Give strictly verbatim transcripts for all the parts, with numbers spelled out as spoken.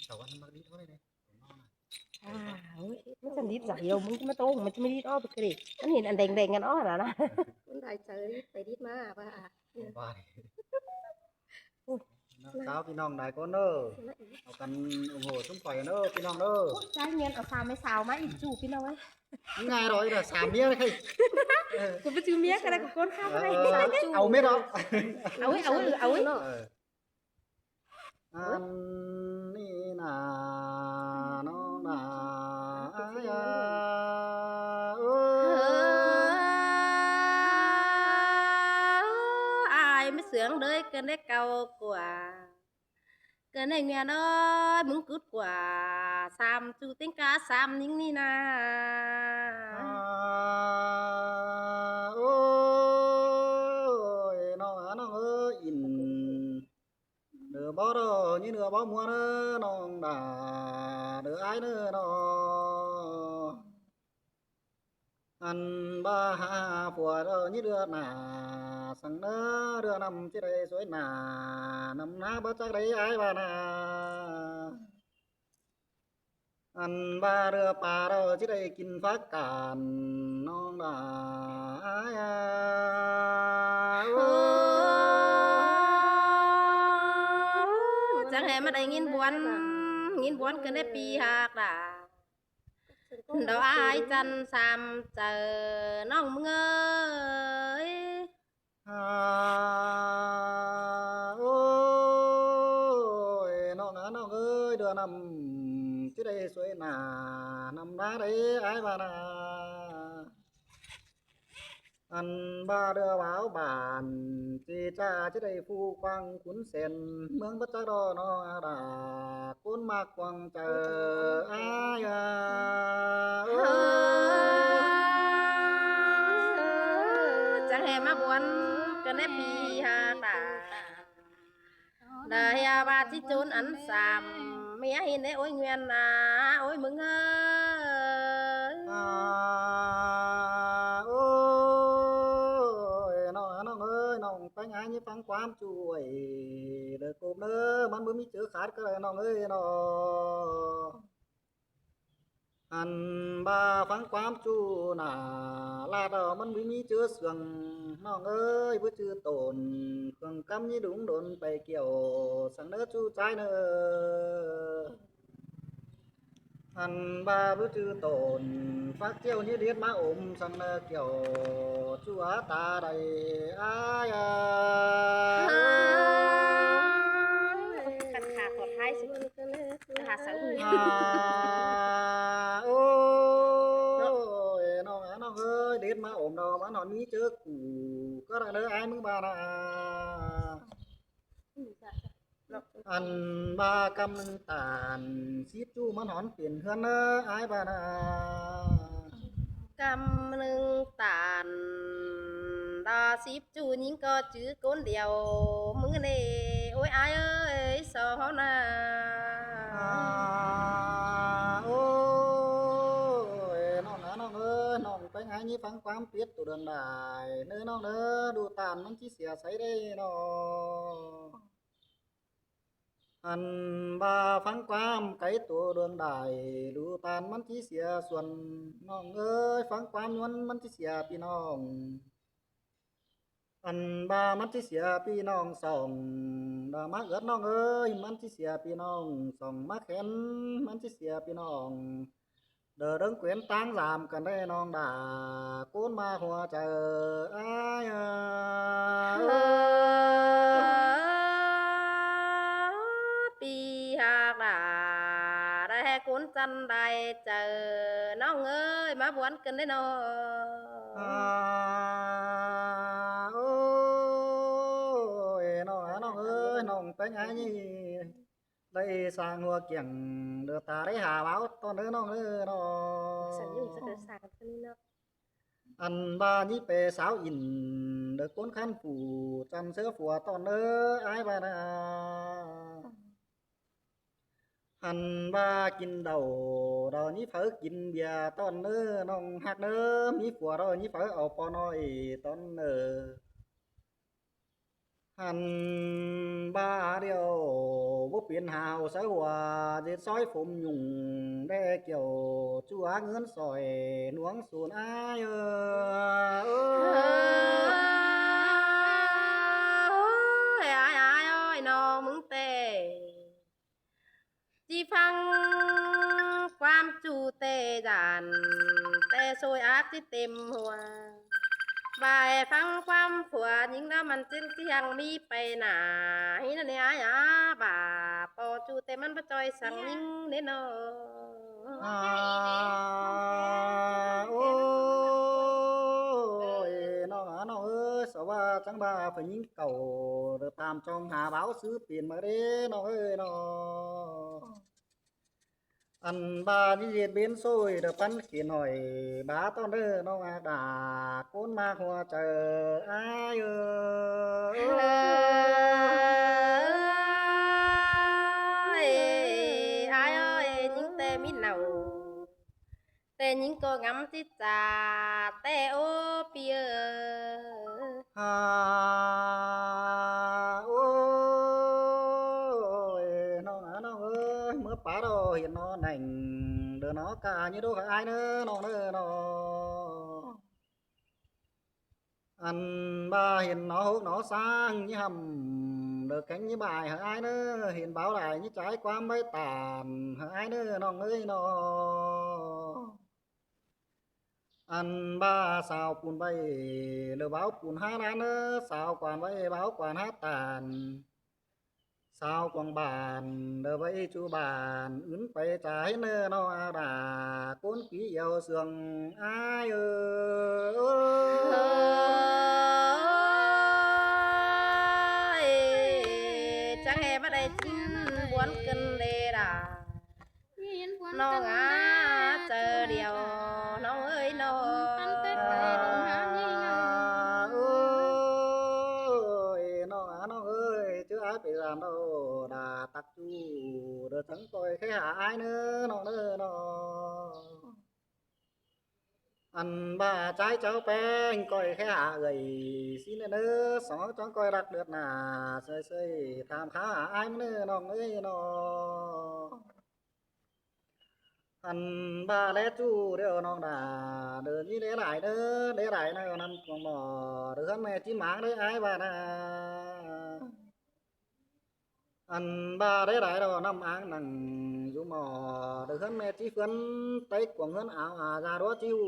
Cháu ăn mắc đít thôi này. À, ôi, ꞌmắn chăn đít giải dầu, ꞌmắn ꞌmá tố, ꞌmắn ꞌmá đít ók báu kì. ꞌMắn hên ăn đen đen căn ók hả nả. Con đài cháu đít phải đít mà, bà. Ôi. Chào ꞌpi ꞌnọng đài ꞌcốn ꞌnớ. Au căn ủng hộ ꞌsúm khỏi ꞌnớ ꞌpi ꞌnọng ꞌnớ. Ôi, chả ꞌnhắng au phao ꞌmí sáo ꞌmá ím ꞌchu ꞌpi ꞌnọng ơi. Ngay rồi là sáo ꞌmía đấy. Cô báu chứ ꞌmía cái này của con khác cái này. Ờ, au mết đó. Au ơi, au ơi, au ơi. Ờ. Ăn ꞌnị nả ꞌnọng nả ai à. Ơ, ai ꞌmí sương đới kơn đé cáu ꞌquá. Kơn đé ꞌnhá ꞌnọi ꞌmứng cút ꞌquá. Sam ꞌchu ꞌtếng cá sam ꞌnhính ꞌnị nả. À, ôi, ꞌnọng à, ꞌnọng ơi, ín. Đơ báu đơ, ꞌnhí đơ báu ꞌmuôn ꞌnớ ꞌnọng đả, đơ ai ꞌnớ ꞌnọ. Ăn ꞌva hả phua đơ ꞌnhí đơ nả, săng ꞌnớ đơ ꞌnặm ꞌchí đảy suối nả, ꞌnặm nả báu chắc đảy ai ꞌva nả. Ăn ꞌva đơ pá đơ ꞌchí đảy kin phák cản ꞌnọng đả ai à. Ơ, chắng hé ꞌmá đảy ꞌnghín buôn, ꞌnghín buôn kơn đé ꞌpi ꞌhặc đả. Đo ai chăn sam chaư ꞌnọng ꞌmứng ơi. À, ôi, ꞌnọng à, ꞌnọng ơi, đơ ꞌnặm ꞌchí đảy suối nả, ꞌnặm nả đảy ai ꞌva nả. Ăn ꞌva đơ báo bản, ꞌchí ꞌchạ ꞌchí đảy phủ quảng khún sên, ꞌmướng báu chắc đo ꞌnọ đả, ꞌcốn ꞌmặc quảng chaư ai à. Ơ, chắng hé ꞌmá buôn kơn đé ꞌpi ꞌhặc đả. Đa hia ꞌva ꞌchí chốn ăn sam, ꞌmía hên đé ối nguyên à, ôi ꞌmứng ơi. À, ôi, ꞌnọng à, ꞌnọng ơi, ꞌnọng ꞌpéng ai ꞌnhí phắng ꞌquám ꞌchu ơi, đơ cốp ꞌnớ, ꞌmắn báu ꞌmí ꞌchớ khát cá đảy ꞌnọng ơi ꞌnọ. Ăn ꞌva phắng ꞌquám ꞌchu nả, ꞌlạ đo ꞌmắn báu ꞌmí ꞌchớ sương ꞌnọng ơi, báu ꞌchư tổn, khương cắm ꞌnhí đúng đốn pay kiẻo, săng ꞌnớ ꞌchu chái ꞌnớ. Ăn ꞌva báu ꞌchư tổn, phák ꞌchiêu ꞌnhí điết ꞌmá ôm, săng ꞌnớ kiẻo, ꞌchu á ta đảy ai à. Căn khả tuột hai xíu. Hả sáu. À, ôi, ꞌnọng à, ꞌnọng ơi, điết ꞌmá ôm đo ꞌmắn ꞌnọn ꞌmí ꞌchớ củ, cá đảy ꞌnớ ai ꞌmứng ꞌva nả. Ăn ꞌva căm ꞌnưng tản, síp ꞌchu ꞌmắn ꞌhón piến ꞌhướn ꞌnớ ai ꞌva nả. Căm ꞌnưng tản, đa síp ꞌchu ꞌnhính ꞌcọ chứ ꞌcốn điêu, ꞌmứng ꞌnị, ôi ai ơi, so ꞌháu nả. À, ôi, ꞌnọng à, ꞌnọng ơi, ꞌnọng ꞌpéng ai ꞌnhí phắng ꞌquám piết tô đươn đải ꞌnớ ꞌnọng ꞌnớ, đu tản ꞌmắn ꞌchí sia sáy đảy ꞌnọ. Ăn ꞌva phắng ꞌquám cáy tô đươn đải, đu tản ꞌmắn ꞌchí sia suôn, ꞌnọng ơi, phắng ꞌquám ꞌnhuôn ꞌmắn ꞌchí sia ꞌpi ꞌnọng. Ăn ꞌva ꞌmắn ꞌchí sia ꞌpi ꞌnọng sỏng, đa ꞌmá ứt ꞌnọng ơi, ꞌmắn ꞌchí sia ꞌpi ꞌnọng sỏng, ꞌmá khén ꞌmắn ꞌchí sia ꞌpi ꞌnọng. Đơ đơng quyến ꞌtáng dam căn đảy ꞌnọng đả, ꞌcốn ꞌmá hua chaư ai à. Ơ, pi ꞌhặc đả, đảy hé ꞌcốn chăn đảy chaư, ꞌnọng ơi, ꞌmá buôn kơn đảy ꞌnọ. À, ôi, ꞌnọng à, ꞌnọng ơi, ꞌnọng ꞌpéng ai ꞌnhí đảy sang hua kiẻng, đơ ta đảy hả báo ꞌtọn ꞌnớ ꞌnọng ꞌnớ ꞌnọ. Ăn ꞌva ꞌnhí pê sáo ín, đơ ꞌcốn khăn phủ, chăm ꞌsớ phua ꞌtọn ꞌnớ ai ꞌva nả. Ăn ꞌva kin đảu, đo ꞌnhí phaư kin bia ꞌtọn ꞌnớ ꞌnọng ꞌhặc ꞌnớ, ꞌmí phua đo ꞌnhí phaư au pó ꞌnọi ꞌtọn ꞌnớ. Ăn ꞌva điêu, báu Pên hao sáư hua ꞌdệt sói phôm nhung đe kiẻo ꞌchua ꞌngớn sỏi nuống sùn ai ơ. Ôi, ai ai ơi, ꞌnọng ꞌmứng ꞌtẹ ꞌchí ꞌphắng ꞌquám ꞌchu ꞌtẹ dản ꞌtẹ ꞌsội ác ꞌchí têm hua. Bái ꞌphắng ꞌquám phua ꞌnhính ꞌnớ ꞌmắn ꞌchí ꞌchí hăng ꞌmí pay nả. ꞌHí ꞌnặn ꞌnị ai á, bả ꞌpo ꞌchu ꞌtẹ ꞌmắn báu ꞌchoi săng ꞌnhính ꞌnớ ꞌnọ. À, ôi, ꞌnọng à, ꞌnọng ơi, sa ꞌva chắng bả phay ꞌnhính cảu đảy tam chong hả báo sư piến ꞌmá đé ꞌnọng ơi ꞌnọ. Ăn bả ꞌnị ꞌdệt bến ꞌsội đảy ꞌpắn kiên hỏi bả ꞌtọn đé ꞌnọng à, đả ꞌcốn ꞌmặc hua chaư ai ơ. Ơi, ai ơi, ꞌnhính ꞌtẹ ꞌmí nảu, ꞌtẹ ꞌnhính ꞌcọ ngắm ꞌchí chả ꞌtẹ ố pi ơ. À, ôi, ꞌnọng à, ꞌnọng ơi, ꞌmứa pá đo hiến ꞌnọ nẻng đơ ꞌnọ ca ꞌnhí đô hả ai ꞌnớ ꞌnọng ꞌnớ ꞌnọ. Ăn bả hiến ꞌnọ hốc ꞌnọ sáng ꞌnhí hăm đơ kéng ꞌnhí bái hả ai ꞌnớ, hiến báo đảy ꞌnhí chải ꞌquám báu tản hả ai ꞌnớ ꞌnọng ơi ꞌnọ. Ăn bả sau pun ꞌvạy lỏ báo pun hả đan ꞌnớ, sau quan ꞌvạy báo quan hả tản. Sau quảng bản lỏ ꞌvạy ꞌchu bản ứn pay chả hiến ꞌnớ ꞌnọ à, đả ꞌcốn kí iêu sương ai ơ. Ơi, chắng ꞌhế báu đảy ꞌchí buôn cơn đê đả. ꞌNọng à, chaư điêu ꞌnọng ơi ꞌnọ. Ôi, ꞌnọng à, ꞌnọng ơi, ꞌchớ ai pay dản đo đả tắc ꞌchu đơ chắng ꞌcoi khay hả ai ꞌnớ ꞌnọng ꞌnớ ꞌnọ. Ăn bả chải cháu peng ꞌcoi khay hả ơi ꞌsịn ꞌnớ, song chắng ꞌcoi đắc đưt nả ꞌsơi ꞌsơi tham khả hả ai ꞌnớ ꞌnọng ơi ꞌnọ. Ăn bả ꞌlé ꞌchu điêu ꞌnọng đả đơ ꞌnhí đé đảy ꞌnớ, đé đảy ꞌnớ ꞌnặn cuông ꞌmọ đơ ꞌhướn ꞌmẹ ꞌchí máng đé ai bả nả. Ăn bả đé đảy đo ꞌnặm áng nẳng dú ꞌmọ đơ ꞌhướn ꞌmẹ ꞌchí ꞌphướn, tếc cuông ꞌhướn áo à da đúa ꞌchí hủ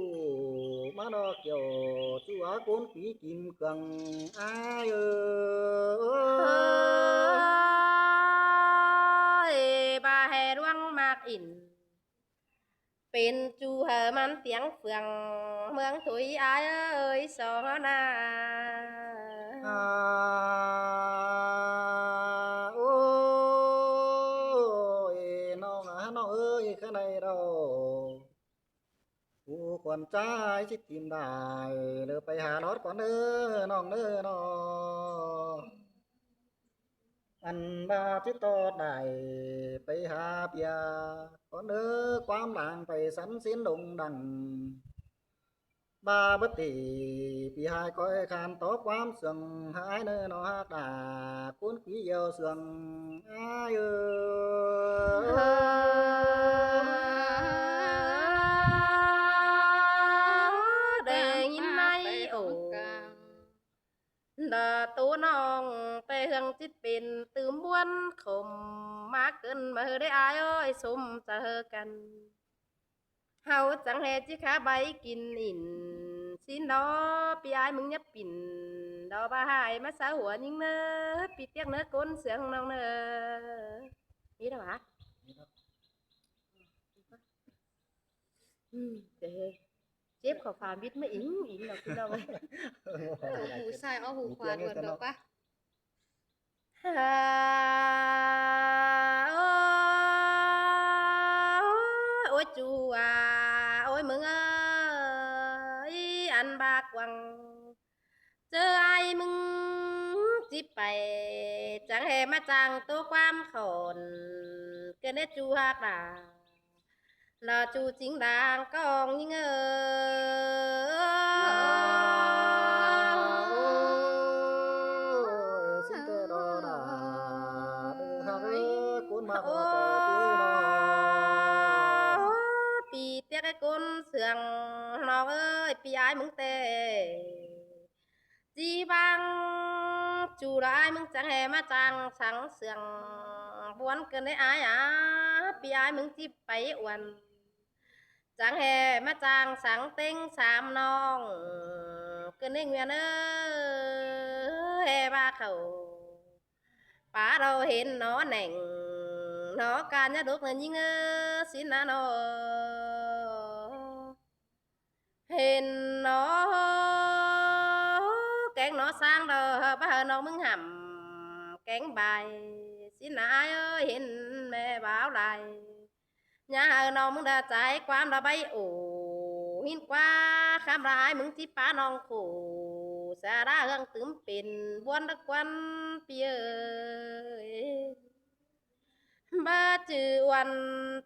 ꞌmá đo kiẻo ꞌchu á ꞌcốn kí kim cương ai ơ. Ơi, bả ꞌhế ꞌluống ꞌmặc ỉn pên ꞌchu hả ꞌmắn tiếng phường ꞌmướng thôi ai ơi, song ꞌnọ nả. À, ôi, ꞌnọng à, ꞌnọng ơi, khá đảy đo ú quan chải ꞌchí tìm đảy lỏ pay hả lót quan ꞌnớ ꞌnọng ꞌnớ ꞌnọ. Ăn bả ꞌchí tót đảy pay hả pia ꞌcọ ꞌnớ, ꞌquám lăng pay sắn ꞌsịn lông đăng. Bả báu tỉ pi ꞌhại ꞌcoi khan tó ꞌquám sương hả ai ꞌnớ ꞌnọ, hák đả ꞌcốn kí iêu sương ai ơ. Đảy ꞌnhính ꞌnị ổ đa tô ꞌnọng ꞌtẹ ꞌhướng ꞌchí pên tứm buôn khôm ꞌmá cơn ꞌmá ꞌhứ đé ai ơi, sôm chaư căn. Hảư chắng ꞌhế ꞌchí khá báu kin ỉn ꞌsịn đo, pi ai ꞌmứng nhá pin đo bả ꞌhại ꞌmá sáư hua ꞌnhính ꞌnớ, pi ꞌtiếc ꞌnớ ꞌcốn sương ꞌnọng ꞌnớ. ꞌMí đo hả? Ừ, chếp khảu phả bít ꞌmá ính ính ꞌnọng ꞌpi ꞌnọng ơi. Au hủ sai au hủ khua đuôn đo bả. Ôi, ôi ꞌchu à, ôi ꞌmứng ơi, ăn bả quăng ꞌchớ ai ꞌmứng ꞌchí pay, chắng ꞌhế ꞌmá chang tô ꞌquám khỏn, ꞌcớ đé ꞌchu hák đả lỏ ꞌchu chính đáng ꞌcóng ꞌnhính ơ. Ôi, ꞌsịn ꞌtẹ đo đả đơ hák ơ, ꞌcốn Pi ꞌtếc ꞌcốn sương ꞌnọng ơi, pi ải ꞌmứng ꞌtẹ ꞌchí ꞌváng ꞌchu đa ải ꞌmứng chắng ꞌhê ꞌmá chang sắng sương buôn ꞌcọ ꞌnị ải a. Pi ải ꞌmứng ꞌchí pay uôn chắng ꞌhê ꞌmá chang sắng ꞌtếng sam ꞌnọng ꞌcọ ꞌnị Nguyên ơi, ꞌhê ꞌva khảu pá đaư hên nó nẻng nó ca nhá đúc ꞌnị ꞌnhính ơ sín ꞌna nó. Hên nó kéng nó sang đaư báu hảư ꞌnọng ꞌmứng hẳm kéng bai. Sín ꞌna ải ơi, hên ꞌme báo lai, nhá hảư ꞌnọng ꞌmứng đa chải ꞌquám đa bay ổ. Hên ꞌquá khắm đa ải ꞌmứng ꞌchí pá ꞌnọng khổ, sa đa ꞌhương tứm pên buôn đắc quan pi ơi. Báu ꞌchư uôn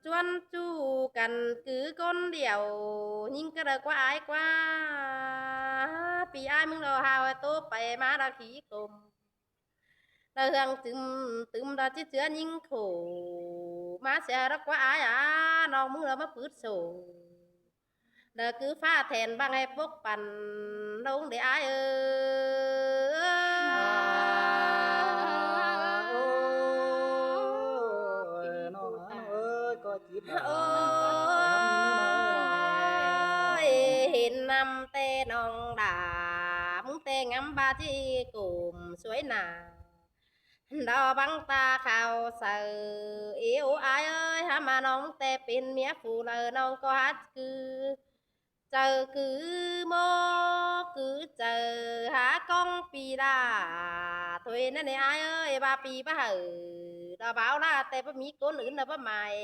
ꞌchuôn ꞌchu căn cứ ꞌcốn điêu, ꞌnhính ꞌcọ đaư ꞌquá ải ꞌquá. Pi ải ꞌmứng đaư hao tô pay ꞌmá đa khí cốm, đa ꞌhương tứm tứm đa ꞌchí ꞌchứa ꞌnhính khổ. ꞌMá sia đa ꞌquá ải a, ꞌnọng ꞌmứng đa ꞌmá pứt sổ đa cứ ꞌphạ thẻn bang ꞌhê pốc păn ꞌlống đê ải ơ. Ôi, ꞌnọng ơi, ꞌcọ chít ꞌnọng ơi, hên ꞌnặm ꞌtẹ ꞌnọng đa ꞌmứng ꞌtẹ ngắm ba ꞌchí cốm suối nả đo băng ta khao saư. Ê ố ải ơi, hák ꞌmá ꞌnọng ꞌtẹ pên ꞌmía phủ đaư ꞌnọng ꞌcọ hák cứ chaư cứ ꞌmô cứ chaư hák ꞌcóng pi đa. Thôi ꞌnặn ꞌnị ải ơi, ba pi báu hảư đo báo đa ꞌtẹ báu ꞌmí ꞌcốn ứn đa báu mai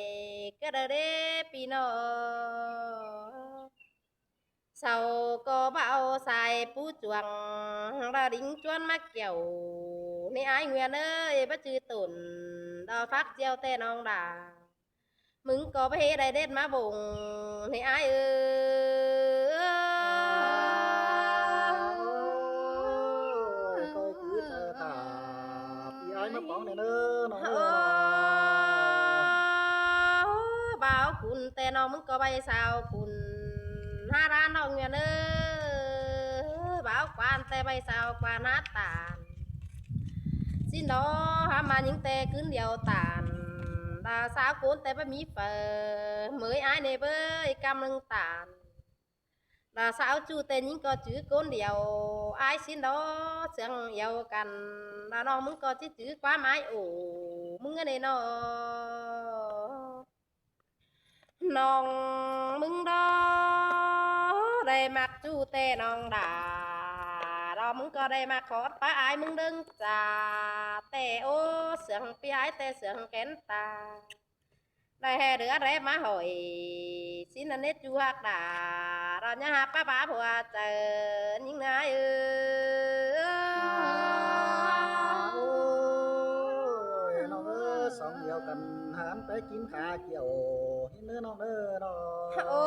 ꞌcọ đaư đế pi ꞌnọ. Sau ꞌcọ báu sai pú chuông đa đính ꞌchuôn ꞌmá kiẻo ꞌnị ải Nguyên ơi, báu ꞌchư tổn đo phák ꞌchiêu ꞌtẹ ꞌnọng đa. ꞌMứng ꞌcọ báu hế đảy đét ꞌmá bông ꞌnị ải ơ. Ôi, ôi, ôi, ôi, pi ải ꞌmá póng ꞌnị ꞌnớ ꞌnọng ơi. Ơ, báo khun ꞌtẹ ꞌnọng ꞌmứng ꞌcọ bay sau khun hák đa ꞌnọng Nguyên ơ. Báo quan ꞌtẹ bay sau quan hák tản. Sín đó hák ꞌmá ꞌnhính ꞌtẹ ꞌcứn điêu tản, đa sau ꞌcốn ꞌtẹ báu ꞌmí phaư, ꞌmới ải ꞌnị bới căm ꞌnưng tản. Đa sau ꞌchu ꞌtẹ ꞌnhính ꞌcọ chứ ꞌcốn điêu ải. Sín đó sương iêu căn đa ꞌnọng ꞌmứng ꞌcọ ꞌchí chứ ꞌquám ải ổ ꞌmứng ꞌnị ꞌnọ. ꞌNọng ꞌmứng đó đảy ꞌmặc ꞌchu ꞌtẹ ꞌnọng đa, ꞌnọng ꞌmứng ꞌcọ đảy ꞌmặc khót pá ải ꞌmứng ꞌlớng cha. ꞌTẹ ố sương pi ải ꞌtẹ sương kén ta, đảy ꞌhê đứa đảy ꞌmá hỏi. Sín ꞌnặn ꞌnế ꞌchu hák đa, ꞌnọng nhá hák pá bá phua chaư ꞌnhính ꞌnị ải ơ. Ôi, ꞌnọng ơi, song iêu căn hán pé kin khả kiẻo hên ꞌnớ ꞌnọng ơi ꞌnọ. Ơ,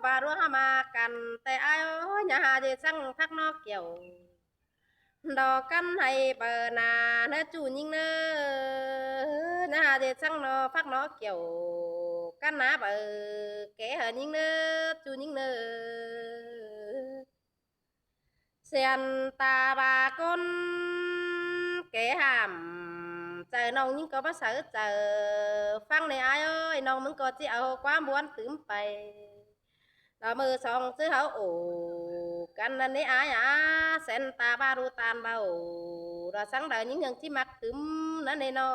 ba ꞌlúa hák ꞌmá căn ꞌtẹ ải ơi, nhá hák ꞌdệt săng phák ꞌnọ kiẻo đo căn hảư báu nả ꞌnớ ꞌchu ꞌnhính ꞌnớ. Nhá hák ꞌdệt săng ꞌnọ phák ꞌnọ kiẻo căn nả báu ké hảư ꞌnhính ꞌnớ ꞌchu ꞌnhính ꞌnớ. Siên ta ba ꞌcốn ké hảm chaư ꞌnọng ꞌnhính ꞌcọ báu saư chaư. Phắng ꞌnị ải ơi, ꞌnọng ꞌmứng ꞌcọ ꞌchí au ꞌquám buôn tứm pay. Đa ꞌmự song ꞌchư hảư ổ căn ꞌnặn ꞌnị ải a. Siên ta ba đu ꞌtan báu đa săng đaư ꞌnhính ꞌnưng ꞌchí ꞌmặc tứm ꞌnặn ꞌnị ꞌnọ.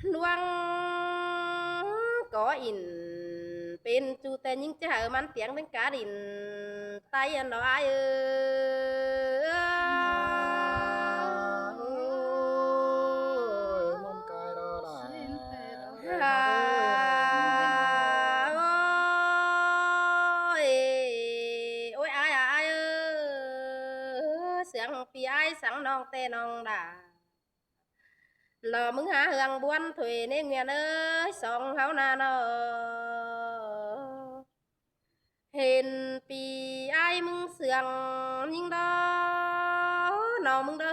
ꞌLuống ꞌcọ ỉn pên ꞌchu ꞌtẹ ꞌnhính ꞌchí hảư ꞌmắn tiếng ꞌtếng cá đin ꞌtay ăn đó ải ơ. Ôi, ꞌmắn cai đó đa. Ôi, ôi, ải ải ơ, sương pi ải săng ꞌnọng ꞌtẹ ꞌnọng đa. Lo ꞌmứng hák ꞌhương buôn thuê ꞌnị Nguyên ơi, song hảư ꞌnặn ꞌnọ. Hên pi ải ꞌmứng sương ꞌnhính đó, ꞌnọng ꞌmứng đó